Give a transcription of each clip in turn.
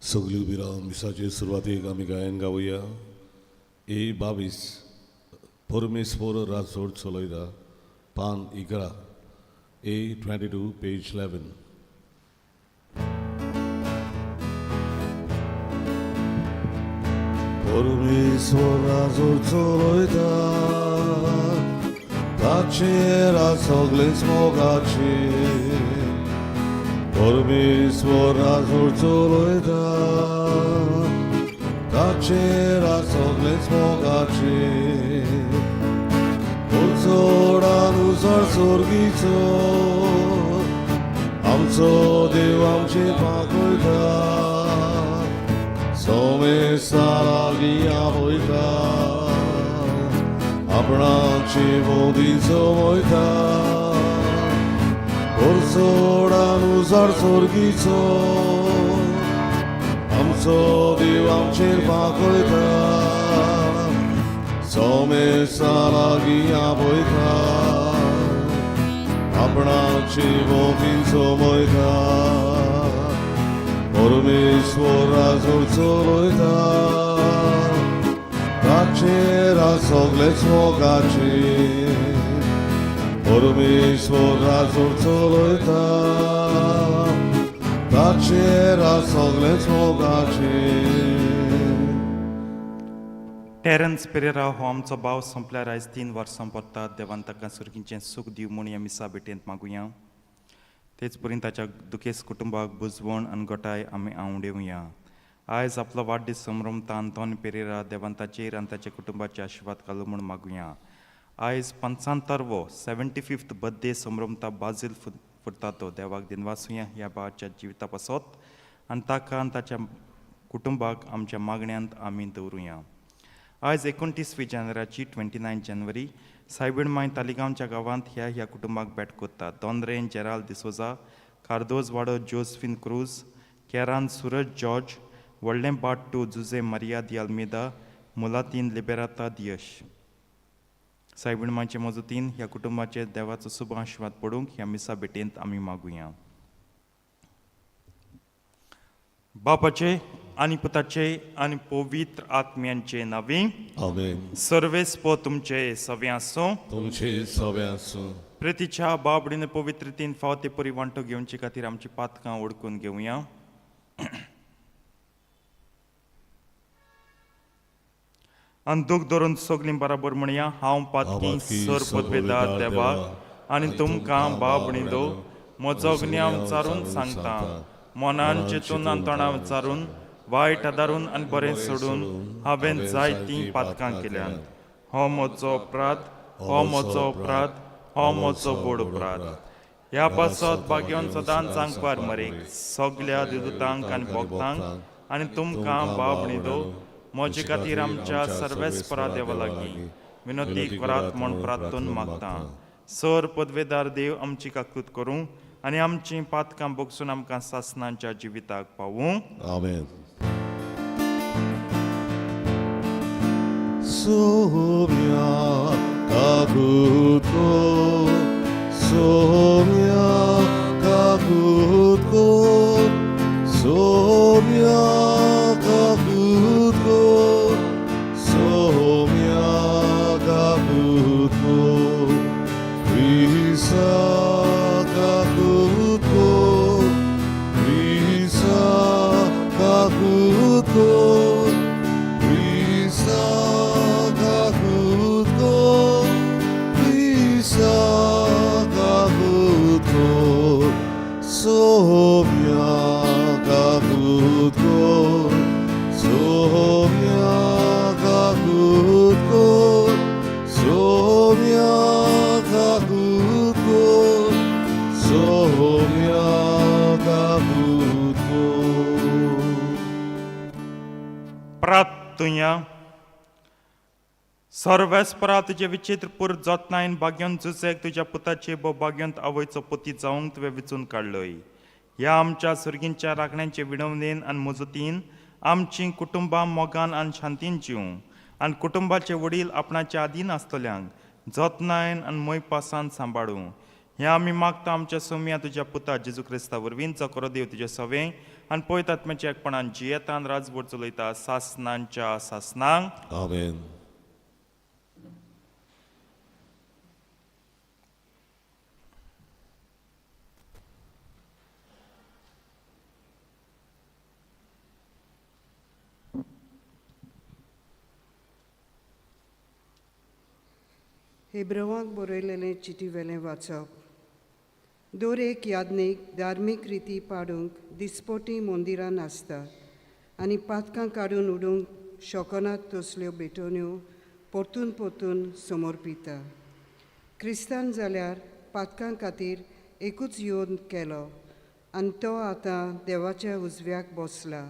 सगळी उबी रावन मिसाचे सुरवातेक आमी गायन गावया. ए 22, परमेश्वर राजोड चलयता, पान 11, A 22, page 11. परमेश्वर राजोड चलयता, ताचेर सगळेच मोगाचे. परमेश्वर राजोड चलयता, ताचेर सगळेच मोगाचे. चोडान उजळ सोर्गीचो आमचो देव आमचे पाकयता, सोमेसा लागीं आपयता, आपणाचे मोदी जमयता. चोडान उजळ सोर्गीचो आमचो देव आमचेर पाकयता, सोमेसा लागीं आपयता, आपणाचे मोदी जमयता. परमेश्वर राजोड चलयता, ताचेर सगळेच मोगाचे. परमेश्वर राजोड चलयता, ताचेर सगळेच मोगाचे. टेरन्स पेरेरा हो आमचो भाव सोंपल्यार आयज 3 वर्सां पडटात. देवान ताका सुर्गीचें सूख दिवं म्हूण ह्या मिसा भेटेंत मागुया. तेच परीन ताच्या दुखेस्त कुटुंबाक बुजवण आनी गोटाय आमी आंवडेवया. आयज आपलो वाडदीस संभ्रमता आंतोन पेरेरा, देवान ताचेर आनी ताच्या कुटुंबाचे आशिर्वाद घालूं म्हूण मागुया. आयज पंचांतरवो 75th birthday संभ्रमता बाजील फुरतातो. देवाक दिनवासुया ह्या भावाच्या जिविता पासत आनी ताका आनी ताच्या कुटुंबाक आमच्या मागण्यांत आमी दवरुया. आयज 29 जानेवारीची, 29 जानेवारी, सायबीण माय तालिगांवच्या गांवांत ह्या ह्या कुटुंबाक भेट करता: दोंद्रेन जेराल डिसोजा, कार्दोज वाडो जोजफिन क्रूज, केरान सुरज जॉर्ज, व्हडलें बाट टू जुजे मारिया दी अल्मेदा, मुलातीन लिबेराता दियश. सायबीण मांयचे मजतीन ह्या कुटुंबाचे देवाचो शुभ आशिर्वाद पडूंक ह्या मिसा भेटेंत आमी मागुया. बापाचे आनी पुताचे आनी पवित्र आत्म्यांचे नांवी. आमेन. सर्वेस्पो तुमचे सवे आसूं. तुमचे सवे आसूं. प्रितीच्या बाबडीन पवित्रतेन फावो ते परी वांटो घेवचे खातीर आमची पातकां ओडकून घेवया. आनी दूख धरून सगलीं बराबर म्हणया: हांव पातकी सर पदवेदार देवाक आनी तुमकां बाबणी दो म्हजो गुन्यांव विचारून सांगता. मनान चिंतून आनी तोंडां विचारून, वायट आदारून आनी बरें सोडून हांवें जायतीं पातकां केल्यांत. हो म्हजो अपराध, हो म्हजो अपराध, हो म्हजो बोड अपराध. ह्या पासत भाग्योन सदांच आंकवार मरेक, सगल्या देवदूतांक आनी भक्तांक आनी तुमकां बाबणी दो म्हजे खातीर आमच्या सर्वेस्परा देवा लागीं विनोती करात म्हूण प्रार्थून मागता. सर पदवेदार देव आमची काकूत करूं आनी आमचीं पातकां बोगसून आमकां सासनांच्या जिविताक पावूं. आमेन. Saumya काकुतो, Saumya काकुतो, Saumya काकुतो, Saumya काकुतो, Krista काकुतो, Krista काकुतो, Krista काकुतो, Krista काकुतो, Saumya काकुतो, Saumya काकुतो, Saumya काकुतो, Saumya काकुतो. प्रार्थुया. सर्वेस्परा, तुजे विचित्र पूर जतनायन भाग्योन जुजेक तुज्या पुताचे भो भाग्योंत आवयचो पोती जावंक तुवें विचून काडलोय. ह्या आमच्या सुर्गींच्या राखण्यांचे विणवणेन आनी मजतीन आमचीं कुटुंबां मोगान आनी शांतीन जिवूं आनी कुटुंबाचे वडील आपणाच्या आदीन आसतल्यांक जतनायन आनी मोयपासान सांबाळूं. हें आमी मागता आमच्या सोम्या तुज्या पुता जेजू क्रिस्ता वरवीं, जो खरो देव तुज्या सवें आनी पवित्र आत्म्याच्या एकपणान जियेतान राजवट चलयता सासनांच्या सासनांक. आमेन. हेब्रवांक बरयलेलें चिटी वेलें वाचप. दर एक याज्ञीक धार्मीक रिती पाडूंक दिसपोटी मंदिरान आसता आनी पातकां काडून उडोवंक शकनात तसल्यो भेटवण्यो परतून परतून समर्पिता. क्रिस्तान जाल्यार पातकां खातीर एकूच योन केलो आनी तो आतां देवाच्या उजव्याक बसला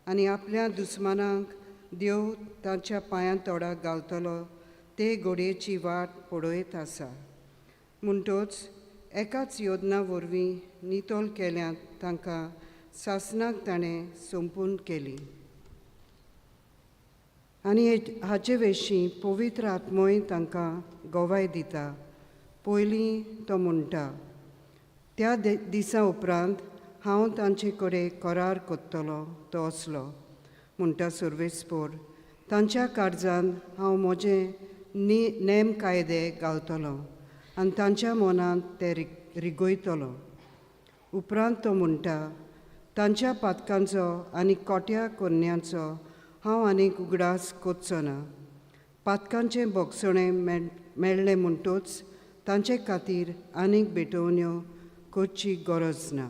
आनी आपल्या दुस्मानांक देव तांच्या पांयां तोडाक घालतलो ते घोडयेची वाट पळयत आसा. म्हणटोच एकाच योजना वरवीं नितळ केल्यात तांकां सासणाक ताणें सोंपून केली आनी हाचे विशीं पवित्र आत्मोय तांकां गवाय दिता. पयलीं तो म्हणटा, त्या दिसा उपरांत हांव तांचे कडेन करार करतलो तो असलो म्हणटा सर्वेस्पोर, तांच्या काळजान हांव म्हजें नेम कायदे घालतलो आनी तांच्या मनांत ते रिगयतलो. उपरांत तो म्हणटा, तांच्या पातकांचो आनी कोट्या कोन्यांचो हांव आनीक उगडास करचो ना. पातकांचें भोगसणें मेळ्ळें म्हणटूच तांचे खातीर आनीक भेटवण्यो करची गरज ना.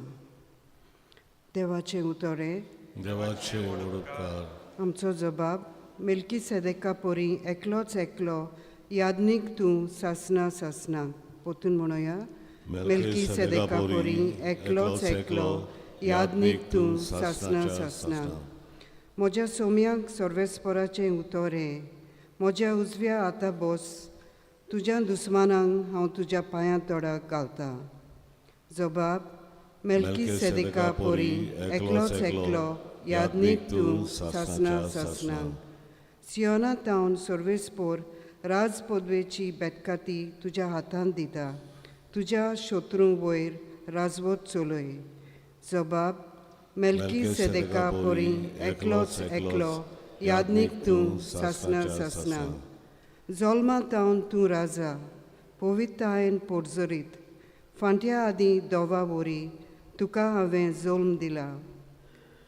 देवाचें उतर हें. देवाचे व्हड उपकार. आमचो जबाब मेलकी सेदेका पोरी एकलोच एकलो याज्ञीक तूं सासना सासना. पोतून म्हणोया, मेलकी सेदेका पोरी एकलोच एकलो याज्ञीक तूं सासना सासना. म्हज्या सोम्याक सर्वेस्पराचें उतर हें, म्हज्या उजव्या हाता बस, तुज्या दुस्मानांक हांव तुज्या पांयां तोडाक घालतां. जबाब मेलकी सेदेका पोरी एकलोच एकलो याज्ञीक तूं सासना सासना. सियोना तावन सर्वेस्पोर राज पदवेची बेतकाती तुज्या हातांत दिता, तुज्या शत्रूं वयर राजवत चलय. जबाब मेलकी सेदेका पोरी एकलोच एकलो याज्ञीक तूं सासना सासना. जल्मा तावन तूं राजा पवित्रतायेन पोरजरीत, फांट्या आदीं दोवा वरी तुका हांवें जल्म दिला.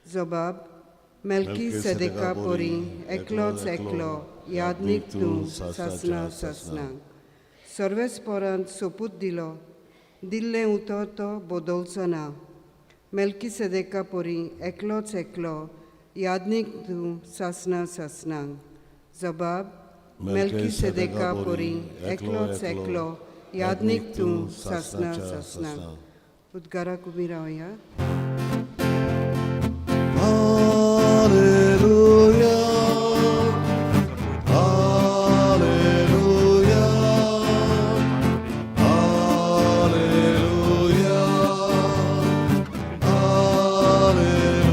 जबाब मेलकी सेदेका पोरी एकलोच एकलो याज्ञीक तूं सासना सासना. सर्वेस्पोरान सोपूत दिलो, दिल्लें उतर तो बदलचो ना. मेलकी सेदेका पोरी एकलोच एकलो याज्ञीक तूं सासना सासना. जबाब मेलकी सेदेका पोरी एकलोच एकलो याज्ञीक तूं सासना सासना. उद्गाराक उबी रावया. Alleluia, Alleluia, Alleluia, Alleluia.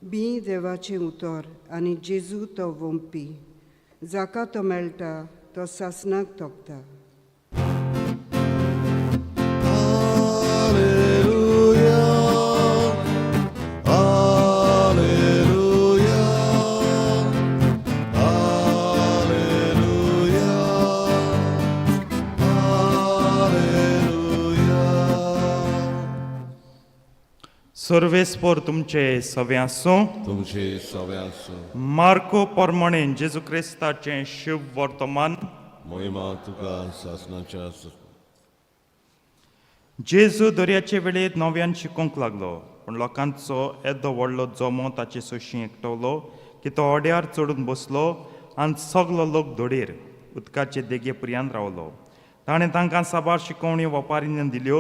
बी देवाचें उतर आनी जेजू तो वोंपी, जाका तो मेळटा तो सासणाक तोखता. Alleluia, Alleluia, Alleluia, Alleluia. सर्वेस्पोर तुमचे सवे आसूं. तुमचे सवे आसूं. मार्को परमणेन जेजू क्रिस्ताचें शुभ वर्तमान. महिमा तुका सासणाच्या. जेजू दर्याचे वेळेर नव्यान शिकोवंक लागलो, पूण लोकांचो येदो व्हडलो जमो ताचे सोशी एकटवलो की तो ओड्यार चडून बसलो आनी सगलो लोक धोडयेर उदकाचे देगे पर्यंत रावलो. ताणें तांकां साबार शिकोवण्यो वपारीन दिल्यो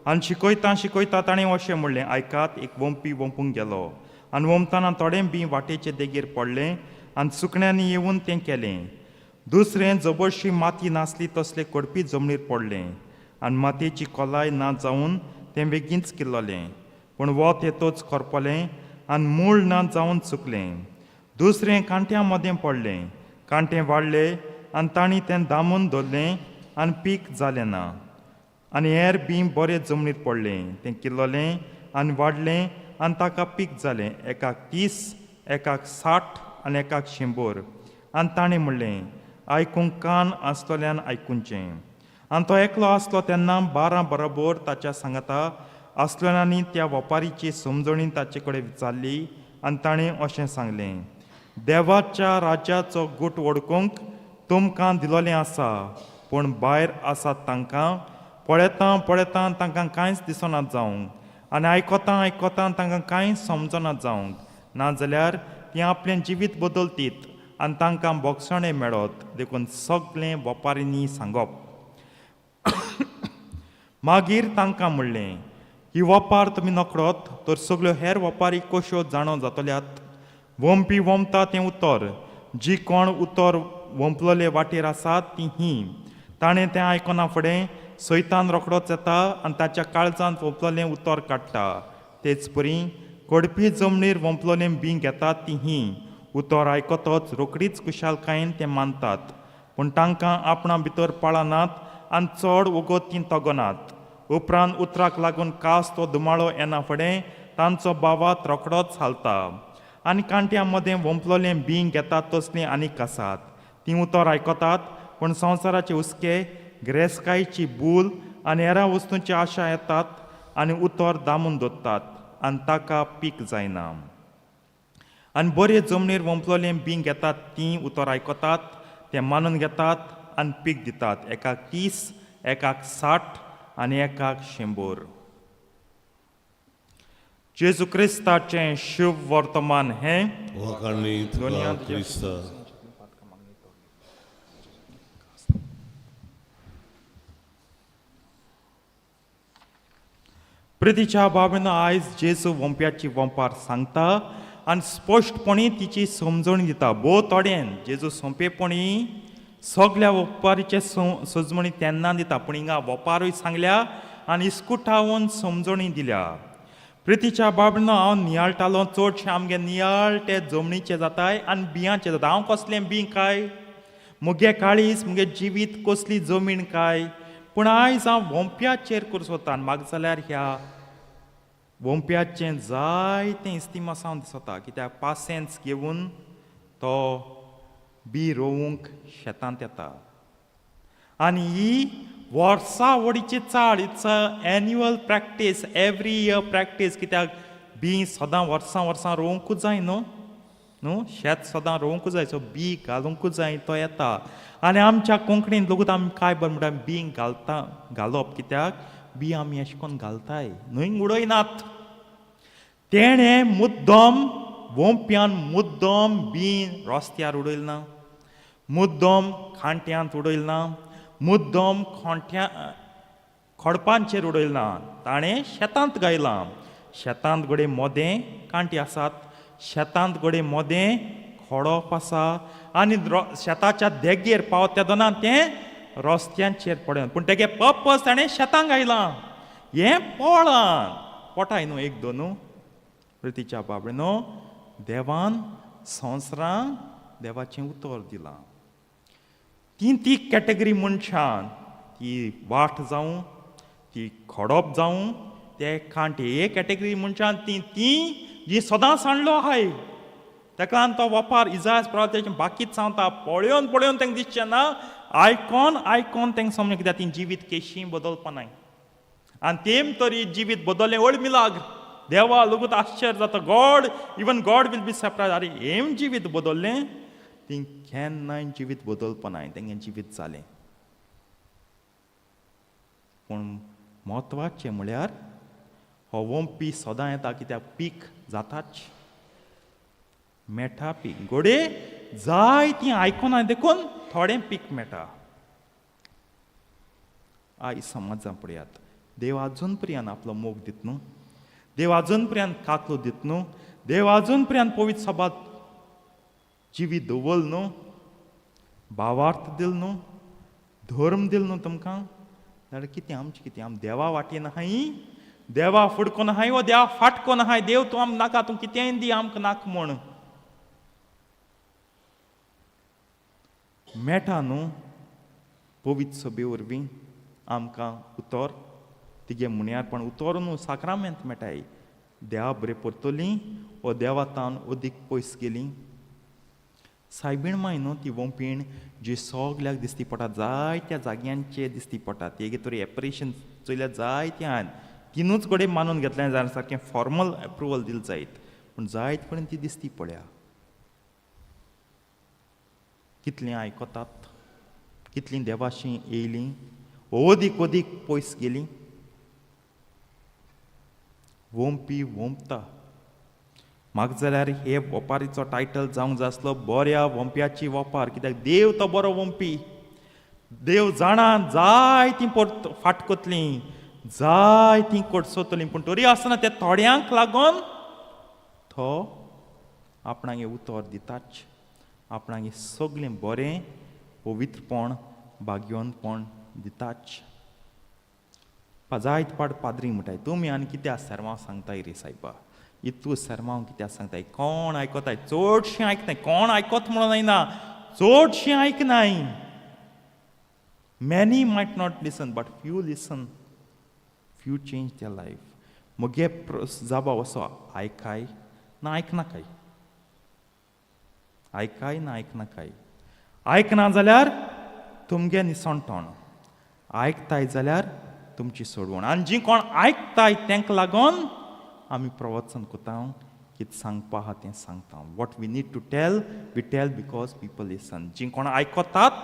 आनी शिकयता शिकयता ताणें अशें म्हणलें, आयकात, एक वोंपी वोंपूंक गेलो आनी वोंपतना थोडें बी वाटेचे देगेर पडलें आनी सुकण्यांनी येवन तें केलें. दुसरें जबरशी माती नासली तसले कडपी जमनीर पडलें आनी मातयेची खोलाय ना जावन तें बेगीनच किल्ललें, पूण वत येतोच करपलें आनी मूळ ना जावन सुकलें. दुसरें कांट्यां मदें पडलें, कांटे वाडले आनी तांणी तें दामून दवरलें आनी पीक जालें ना. आनी हेर बीं बरें जमनीर पडलें, तें किल्लोलें आनी वाडलें आनी ताका पीक जालें, एकाक 30, एकाक 60 आनी एकाक 100. आनी ताणें म्हणलें, आयकूंक कान आसतल्यान आयकुचें. आनी तो एकलो आसलो तेन्ना 12 बरोबर ताच्या सांगाता आसलेल्यांनी त्या वपारीची समजणी ताचे कडेन विचारली आनी ताणें अशें सांगलें, देवाच्या राज्याचो गूट वडकूंक तुमकां दिलोलें आसा, पूण भायर आसात तांकां पळयता पळयता तांकां कांयच दिसना जावंक आनी आयकता आयकता तांकां कांय समजना जावंक, नाजाल्यार तीं आपलें जिवीत बदलतीत आनी तांकां बोगसणें मेळत. देखून सगळें वपारींनी सांगप. मागीर तांकां म्हणलें, ही वपार तुमी नकळत तर सगळ्यो हेर वपारी कश्यो जाणो जातल्यात? वंपी वमता तें उतर, जी कोण उतर वंपलेले वाटेर आसात ती ही. ताणें तें आयकना फुडें सैतान रोखडोच येता आनी ताच्या काळजांत वंपलेलें उतर काडटा. तेच परी कडपी जमनीर वंपलेलें बीं घेतात ती ही. उतर आयकतच रोखडीच खुशालकायेन तें मानतात, पूण तांकां आपणा भितर पाळनात आनी चड वगत तीं तगनात. उपरांत उतराक लागून कास तो धुमाळो येना फुडें तांचो बावात रोखडोच हालता. आनी कांट्या मदें वंपलेलें बीं घेतात तसलीं आनीक आसात. तीं उतर आयकतात, पूण संवसाराचे हुस्के, गिरेस्तकायेची भूल आनी हेरां वस्तूंची आशा येतात आनी उतर दामून दवरतात आनी ताका पीक जायना. आनी बरे जमनीर वंपलेलें बीं घेतात तीं उतर आयकतात, तें मानून घेतात आनी पीक दितात, एकाक 30, एकाक 60 आनी एकाक 100. जेजू क्रिस्ताचें शुभ वर्तमान हें. वाखाणणी तुका क्रिस्ता. प्रितीच्या बाबीन आयज जेजू वंप्याची वंपार सांगता आनी स्पश्टपणी तिची समजणी दिता. भोव थोड्यान जेजू सोंपेपणी सगल्या वपारीचे सजमणी तेन्ना दिता, पूण हिंगा वपारूय सांगल्या आनी इस्कुटावन समजणी दिल्या. प्रितीच्या बाबीन हांव नियाळटालो, चडशें आमगे नियाळ ते जमनीचे जाताय आनी बियांचे जाता. हांव कसलें बीं काय, मुगे काळीज मुगे जिवीत कसली जमीन काय, पूण आयज हांव वोंप्याचेर करसोता. आनी म्हाका जाल्यार ह्या वोंप्याचें जायतें इस्तिमासांव दिसता, कित्याक पासेंस घेवन तो बी रोवूंक शेतांत येता. आनी ही वर्सा वडीची चाळ, it's a annual practice, every year practice. कित्याक बी सदां वर्सां वर्सां रोवंकूच जाय न्हू, न्हू शेत सदां रोवंकूच जाय, सो बी घालूंकूच जाय, तो येता. आनी आमच्या कोंकणीन लोकूच आमी काय बरें म्हणटा, बी घालता घालप, कित्याक बी आमी अशें करून घालताय न्हय, उडयनात. तेणें मुद्दम वोंप्यान मुद्दम बी रस्त्यार उडयल ना, मुद्दम खांट्यांत उडयल ना, मुद्दम खोंट्या खडपांचेर उडयल ना, ताणें शेतांत गायलां. शेतांत घडये मोदें कांटी आसात, शेतांत घडये मोदें खडप आसा आनी शेताच्या देगेर पावत तेन्ना तें रस्त्यांचेर पडना, पूण तेगे पर्पज ताणें शेतांत गायलां. हें पोळां पोटाय न्हू एक दोनू. प्रितीच्या बाबडेनो, देवान संवसारांक देवाचें उतर दिलां. ती ती कॅटेगरी मनशान, ती वाट जावं, ती खडप जावं, ते कांटे, हे कॅटेगरी मनशान ती ती जी सदां सांडलो आहाय, ताका लागून तो वपार इजाज प्रवाह बाकीच सांगता. पळोवन पळोवन तांकां दिसचें ना, आयकोन आयकोन तांकां समजून, कित्याक ती जिवीत केशी बदलपा नाय. आनी तेम तरी जिवीत बदललें व्हड मिलाग्र, देवा लोकूच आश्चर्य जाता. God, even God will be surprise, आरे हेम जिवीत बदललें. ती केन्नाय जिवीत बदलपा नाय, तेंगे जिवीत जालें. पूण म्हत्वाचें म्हळ्यार हो वंपी सदां येता, कित्याक पीक जाताच, मेळटा पीक. घोडये जाय ती आयकना देखून थोडें पीक मेळटा. आयज समाजां पळयात, देव आजून पर्यंत आपलो मोग दित न्हू, देव आजून पर्यंत काकलो दित न्हू, देव आजून पर्यंत पवित्र सभात जिवीत दवरल न्हू, भावार्थ दिल न्हू, धर्म दिल न्हू तुमकां. जाल्यार कितें आमचें कितें, आम देवा वाटेन आहाय, देवा फुडकोन आहाय वो देवा फाटकोन आहाय. देव तूं आम नाका, तूं कितेंय दी आमकां नाका म्हण मेळटा न्हू पवित्र सभे वरवीं. आमकां उतर तिगे मुण्यारपण उतर न्हू साक्रामेंत मेळटाय. देवा बरें परतली ओ देवा तावन अदीक पयस गेली. सायबीण माय न्हू ती वोंपीण जी सगल्याक दिसती पडटा, जायत्या जाग्यांचे दिसती पडटा. तेगे तरी एपरेशन चोयल्यार जायत्यान तिनूच कडेन मानून घेतलें जाल्यार सारकें फॉर्मल एप्रुवल दिलें जायत, पूण जायत कडेन ती दिसती पळया. कितलीं आयकतात, कितलीं देवाशी येयलीं, अदीक अदीक पयस गेलीं. वोंपी वोंपता. म्हाका जाल्यार हे वोपारीचो टायटल जावंक जाय आसलो बऱ्या वोंप्याची वोपार, कित्याक देव तो बरो वोंपी. देव जाणा जाय तीं परत फाट कोतलीं, जाय तीं कोडसोतलीं, पूण तरी आसतना ते थोड्यांक लागून तो आपणागे उतर दिताच, आपणागे सगळें बरें पवित्रपण भाग्यवंतपण दिताच. जायत पाट पाद्री म्हणटाय तुमी आनी कित्याक सेर्मांव सांगताय रे सायबा, इतू सेर्मांव कित्याक सांगताय, कोण आयकताय? चडशें आयकनाय. कोण आयकत म्हणून जायना, चडशें आयकनाय. Many might not listen, but few listen, few change their life. म्हगे जाबा असो आयकाय ना आयकनाकाय, आयकाय ना आयकनाकाय. आयकना जाल्यार तुमगे निसणटण, आयकताय जाल्यार तुमची सोडवण. आनी जी कोण आयकताय तांकां लागून आमी प्रवचन कोता, कितें सांगपा आहा तें सांगता. What we need to tell we tell because people listen. जी कोण आयकतात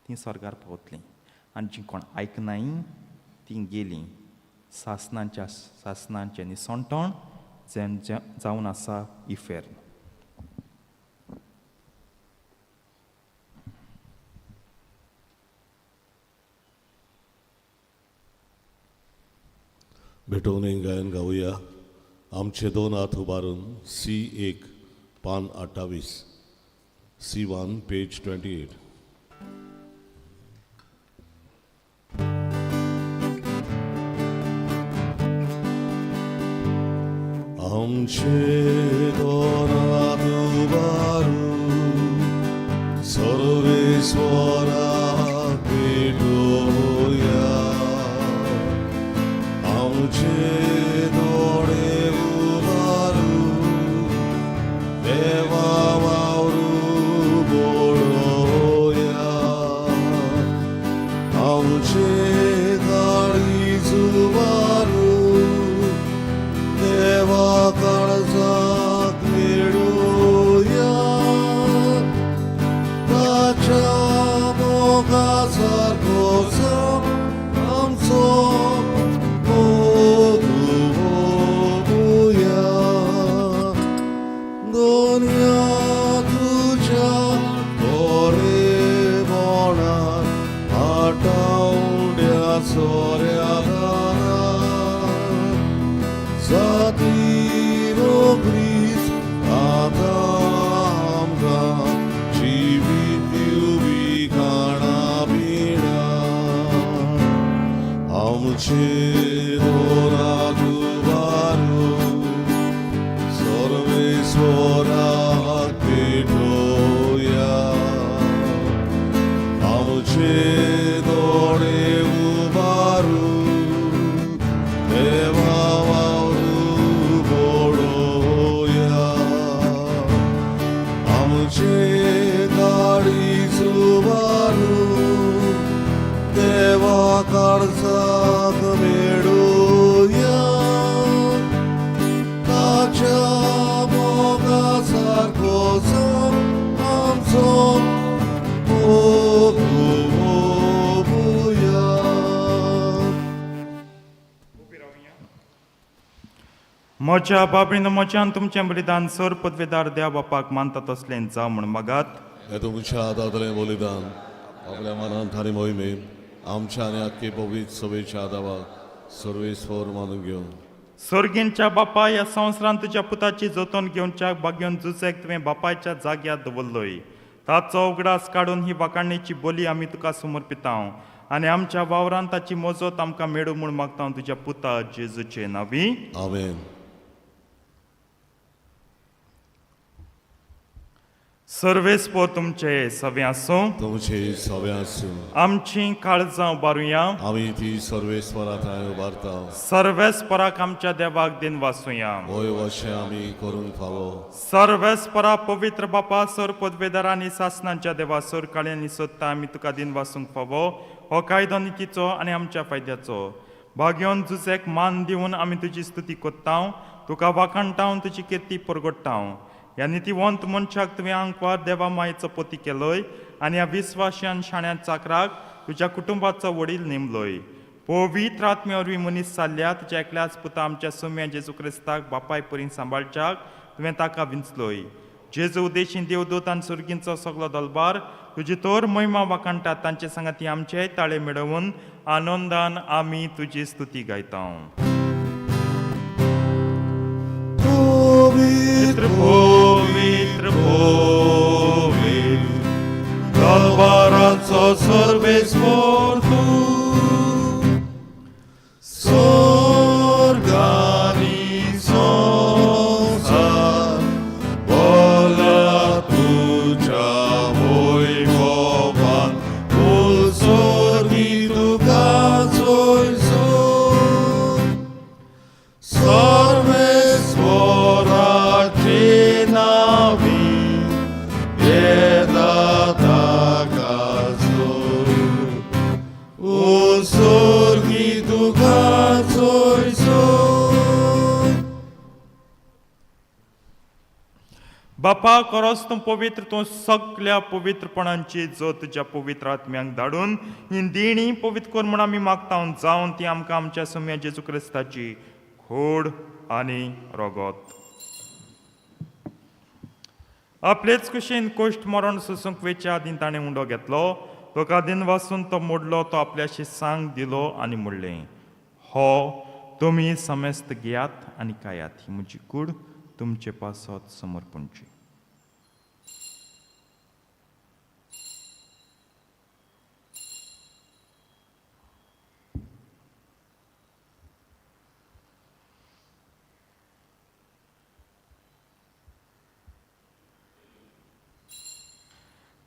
तीं स्वर्गार पावतलीं, आनी जीं कोण आयकनाय तीं गेलीं सासनांच्या सासनांचें निसणटण जावन आसा इफेर्न. भेटोवन गायन गावया. आमचे दोन हात उबारून सी 1 पान 28, C1 page 28. आमचे दोन हात उबारून सर्वेस्वराक भेटोवया. आमचे दोळे उबारून देवा वावरू पळोवया. आमचे काळीज उबारून देवा काळजाक मेळुया. ताच्या मोगा सारको आमचो मोग मोगुया. दोनया तुज्या बरेपणान आटावड्या सोऱ्या जाती रोखडीच आतां आमकां जिवीत दिवपी खाणा पिणा. आमचे दोन हात उबारून सर्वेस्वराक भेटोवया. आमचे दोळे उबारून देवा वावरू पळोवया. आमचे काळीज उबारून देवा काळजाक मेळुया. ताच्या मोगा सारको आमचो मोग मोगुया. म्हज्या बाबीन म्हज्यान तुमचें बलिदान सर पदवेदार देव बापाक मानता तसलें जावं म्हूण मागात. हे तुमच्या हातांतलें बलिदान आपल्या मनांत आनी मोहिमेन आमच्या आनी आख्खे पवित्र सभेच्या आदावाक सर्वेस्वर मानून घेवन. सर्गींच्या बापा, ह्या संवसारांत तुज्या पुताची जतन घेवच्या भाग्योन जुसेक तुवें बापायच्या जाग्यार दवरलोय. ताचो उगडास काडून ही वाखाणणेची बोली आमी तुका समर्पितांव आनी आमच्या वावरान ताची मजत आमकां मेळूं म्हूण मागता तुज्या पुता जेजूचे नांवी. आमेन. सर्वेस्पोर तुमचे सवे आसूं. तुमचे सवे आसूं. आमची काळजां उबारुया. आमी ती सर्वेस्परा थंय उबारता. सर्वेस्पराक आमच्या देवाक दिन वासुया. वय वशें आमी करूंक फावो. सर्वेस्परा पवित्र बापा, सर पदवेदार आनी सासनांच्या देवा, सर काळ्यांनी सोदता आमी तुका दिन वासूंक फावो. हो कायदो नितीचो आनी आमच्या फायद्याचो. भाग्योन जुजेक मान दिवन आमी तुजी स्तुती कोत्तांव, तुका वाखाणटाव, तुजी किर्ती परगोडटाव. ह्या नितीवंत मनशाक तुवें आंकवार देवा मायेचो पोती केलोय आनी ह्या विस्वाशान शाण्या चाकराक तुज्या कुटुंबाचो वडील नेमलोय. पवित्र आत्म्या वरवीं मनीस जाल्ल्या तुज्या एकल्याच पुता आमच्या सुम्या जेजू क्रिस्ताक बापाय परीन सांबाळच्याक तुवें ताका विंचलोय. जेजू उद्देशीन देवदूत आनी सुर्गींचो सगलो दलबार तुजी तोर महिमा वाखाणटात. तांचे सांगाती आमचेय ताळे मेळोवन आनंदान आमी तुजी स्तुती गायता. पवित्र, पवित्र, पवित्र, दलबाराचो सर्वेस्पोर तूं, स्वर्गानी संवसार बोला तुज्या वैभवान, फुलसोर्गी तुका चोयसो, सर्वेस्वराचे नावी येता ताका उसोर्गी तुका चोयसो. बापा, खरोच तूं पवित्र, तूं सगल्या पवित्रपणांची जो तुज्या पवित्र आत्म्यांक धाडून ही देणी पवित्र कर म्हूण आमी मागता, जावन ती आमकां आमच्या सुम्या जेजू क्रिस्ताची खोड आनी रगत. आपलेच कुशीन कोश्ट मरण सोसूंक वेच्या आदीं ताणें उंडो घेतलो, तुका दिन वासून तो मोडलो, तो आपल्याशी सांग दिलो आनी म्हणलें, हो तुमी समेस्त घेयात आनी खायात, ही म्हजी कूड तुमचे पासत समर्पणची.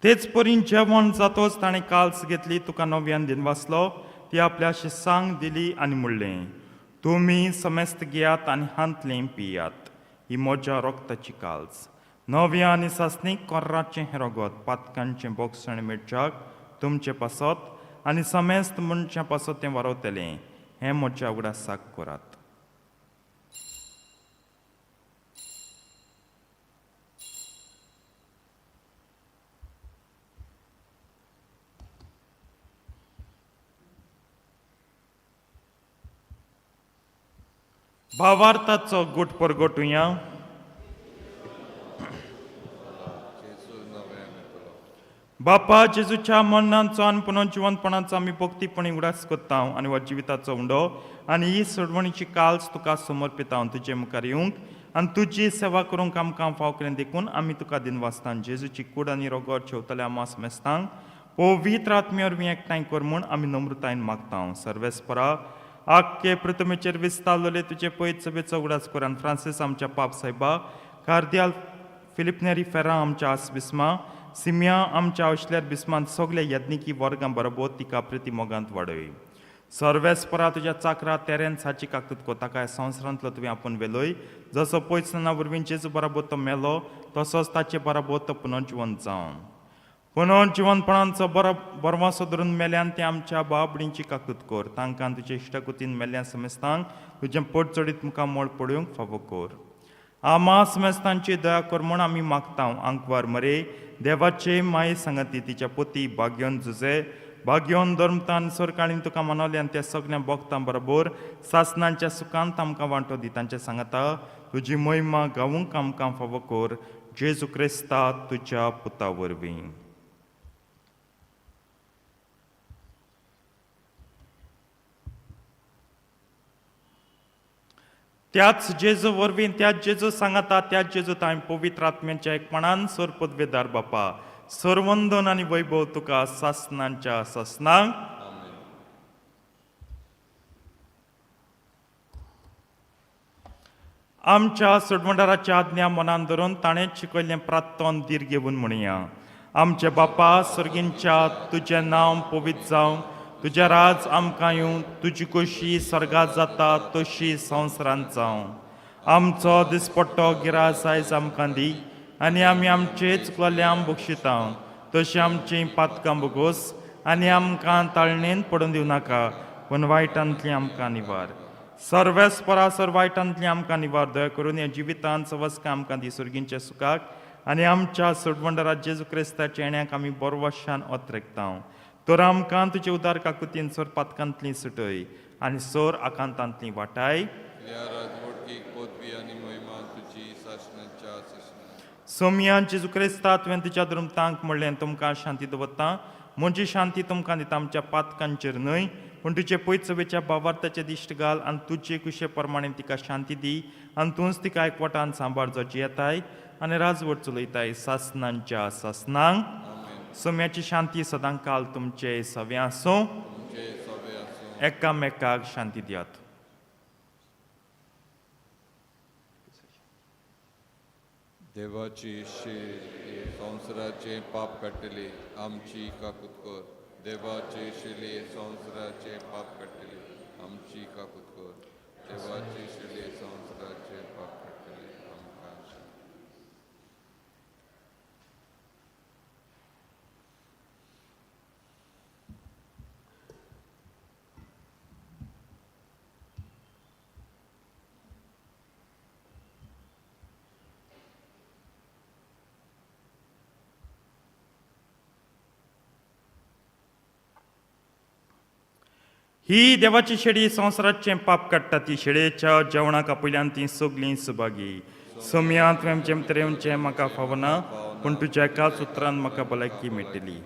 तेच परीन जेवण जातोच ताणें काल्स घेतली, तुका नव्यान दिन वाचलो, ती आपल्याशी सांग दिली आनी म्हणलें, तुमी समेस्त घेयात आनी हांतलें पियात, ही म्हज्या रक्ताची काल्स, नव्या आनी सासणीक कोर्राचें हें रगत पातकांचें बोगसण मेळच्याक तुमचे पासत आनी समेस्त मनशां पासत तें वारवतलें. हें म्हज्या उगडासाक करात. भावार्थाचो गुट परगटुया. बापा, जेजूच्या मरणाचो आनी पुनर्जिवंतपणाचो आमी भक्तीपणी उगडास करता आनी हो जिविताचो उंडो आनी ही सोडवणीची काल्स तुका समर्पिता. तुजे मुखार येवंक आनी तुजी सेवा करूंक आमकां फाव केलें देखून आमी तुका दिनवासता. जेजूची कूड आनी रोगोर शेवतल्या आमास मेस्तांक पवित्र आत्म्या वरवीं एकठांय कर म्हूण आमी नम्रतायेन मागता. सर्वेस्परा, आख्खे प्रथमेचेर विस्तारलेले तुजे पयत सभेचो उगडास कर आनी फ्रांसीस आमच्या पाप सायबा, कार्दियाल फिलिपनेरी फेरा आमच्या आस बिस्मा, सिमिया आमच्या आवशल्यार बिस्मान सगल्या यज्ञिकी वर्गां बरोबर तिका प्रिती मोगांत वाडय. सर्वेस्परा, तुज्या चाकरा तेरेन साची काकतूत को ताका ह्या संवसारांतलो तुवें आपूण वेलोय. जसो पयसना वरवीं जेजू बराबर तो मेलो, तसोच ताचे बराबर तो पुनर्जिवंत जावन पुनर्जिवंतपणांचो बरो बरवासो धरून मेल्यान ते आमच्या बाबडींची काकूत कर. तांकां तुजे इश्टाकुतीन मेल्ल्या समेस्तांक तुजें पोट चडीत मुखार मोळ पडूंक फावो कर. आमा समेस्तांची दया कर म्हूण आमी मागता. आंकवार मरे देवाचे माये सांगाती तिच्या पोती भाग्योन जुजे, भाग्योन धर्मतान सरकाळीन तुका मनोले आनी त्या सगल्या भक्तां बरोबर सासनांच्या सुखांत आमकां वांटो दी. तांचे सांगाता तुजी महिमा गावूंक आमकां फावो कर, जेजू क्रिस्ता तुज्या पुता वरवीं. त्याच जेजू वरवीं, त्याच जेजू सांगाता, त्याच जेजू तांय पवित्र आत्म्याच्या एकपणान सर पदवेदार बापा, सरवंदन आनी वैभव तुका सासनांच्या सासनांक. आमच्या सोडवणदाराची आज्ञा मनान धरून ताणें शिकयल्लें प्रार्थन धीर घेवन म्हणया. आमचे बापा सर्गींच्या, तुजें नांव पवित्र जावं, तुजें राज आमकां येवं, तुजी खोशी स्वर्गात जाता तशी संवसारांत जावं. आमचो दिसपट्टो गिरास आयज आमकां दी आनी आमी आमचे चुकलेल्यांक बक्षिता तशी आमची पातकां बोगोस आनी आमकां ताळणेन पडून दिवं नाका, पूण वायटांतली आमकां निवार. सर्वेस्परा वायटांतली आमकां निवार. दया करून ह्या जिवितांत सवस्कां आमकां दी सुर्गींच्या सुखाक आनी आमच्या सोडवणदारा जेजू क्रिस्ताच्या येण्याक आमी बरवशान ओतरेकता. तर आमकां तुजे उदार काकुतीन सोर पातकांतली सुटय आनी सोर आकांतांतली वाटाय. ह्या राजवटकीक पदवी आनी महिमा तुजी सासणाच्या सासणाक. सोमया जेजू क्रिस्ता, तुवें तुज्या दुर्मतांक म्हणलें, तुमकां शांती दवरता, म्हजी शांती तुमकां दिता. आमच्या पातकांचेर न्हय पूण तुजे पयचवेच्या बावार्थाचे दिश्ट घाल आनी तुजे कुशे प्रमाणे तिका शांती दी आनी तूंच तिका एकवटान सांबाळ, जो जियेताय आनी राजवट चलयताय सासनांच्या सासनांक. सोम्याची शांती सदां काल तुमचे सवे आसूं. तुमचे सवे आसूं. एकामेकाक शांती दियात. देवाची शिली संवसाराचें पाप काडटली, आमची काकूत कर. देवाची शिली संवसाराचें पाप काडटली, आमची काकूत कर. देवाची शिली संवसाराचें पाप काडटली, आमकां शांती. ही देवाची शेडी संवसाराचें पाप काडटा. ती शेळयेच्या जेवणाक आपयल्यान ती सगलीं सुभागी. सोमया, तुवें जेम तरेवचें म्हाका फावना, पूण तुज्या एकाच उतरान म्हाका भलायकी मेळटली.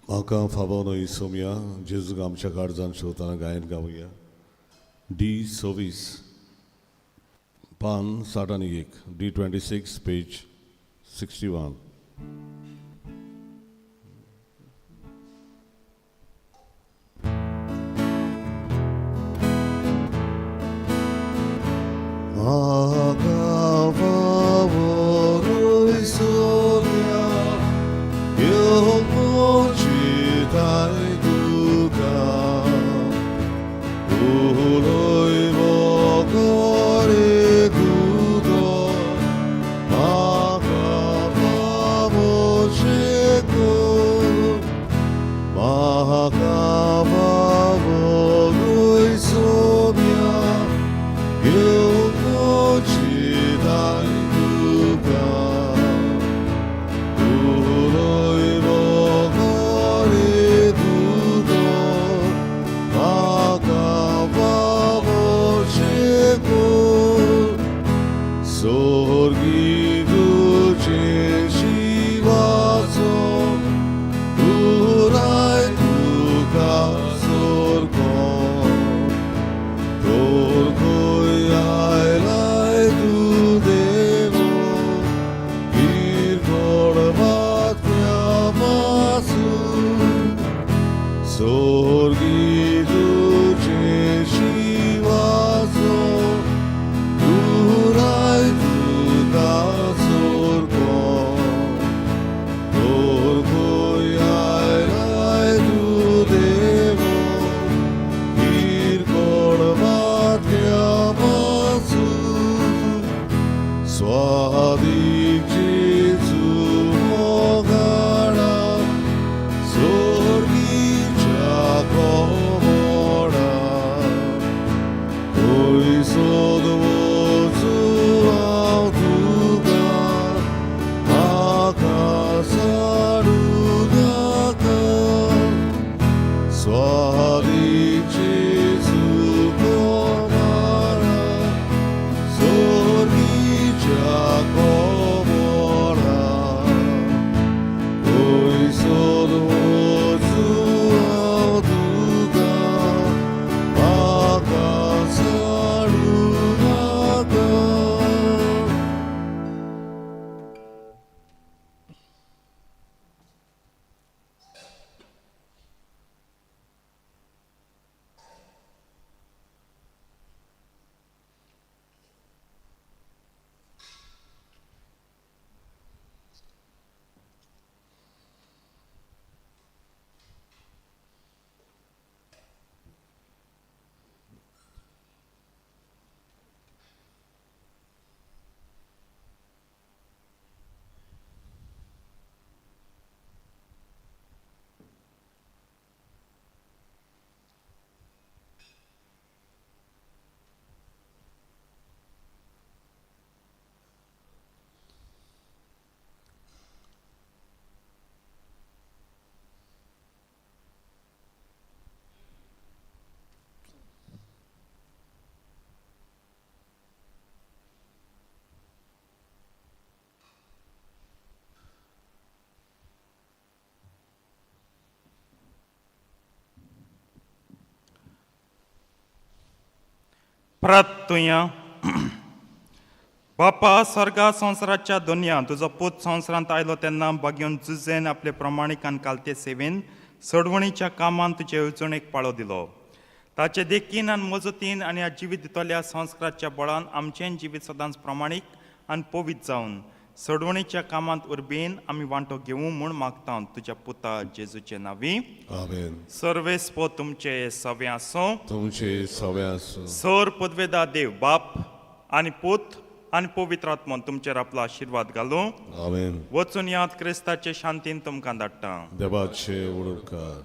म्हाका फावो न्हय सोमया, जेजूक आमच्या काळजान शिवतना गायन गावया. डी 26 पान 61, डी 26 पेज 61. म्हाका फावो न्हय सोमया, प्रार्थुया. बापा स्वर्गा संवसाराच्या दुनिया, तुजो पूत संवसारांत आयलो तेन्ना बागेवन जुजेन आपले प्रमाणीक आनी कालते सेवेन सोडवणीच्या कामान तुजे येवजणेक पाळो दिलो. ताचे देखीन आनी मजतीन आनी ह्या जिवीत दितल्या संस्काराच्या बळान आमचें जिवीत सदांच प्रमाणीक आनी पवित्र जावन सोडवणीच्या कामांत उर्बेन आमी वांटो घेवूं म्हूण मागता, तुज्या पुता जेजूचे नांवी. आमेन. सर्वेस्पो तुमचे सवे आसूं. तुमचे सवे आसूं. सर पदवेदा देव बाप आनी पूत आनी पवित्र आत्मो तुमचेर आपलो आशिर्वाद घालूं. आमेन. वचून याद, क्रिस्ताचे शांतीन तुमकां धाडटा. देवाचे उपकार.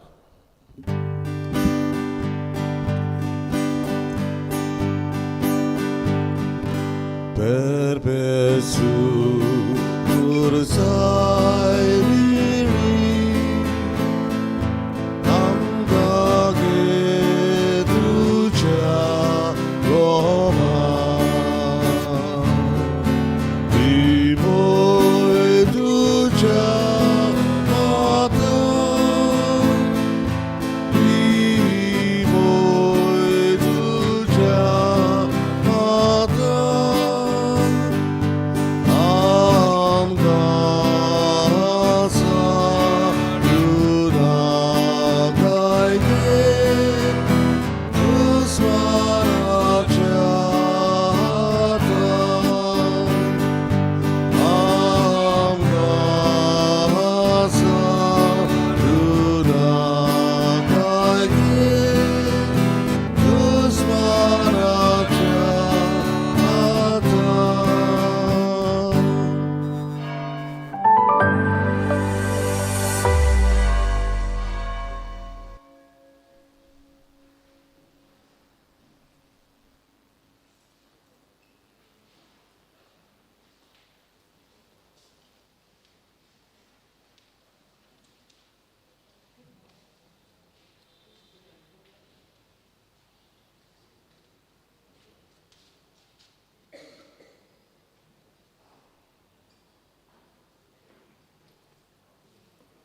Perpesu cursa.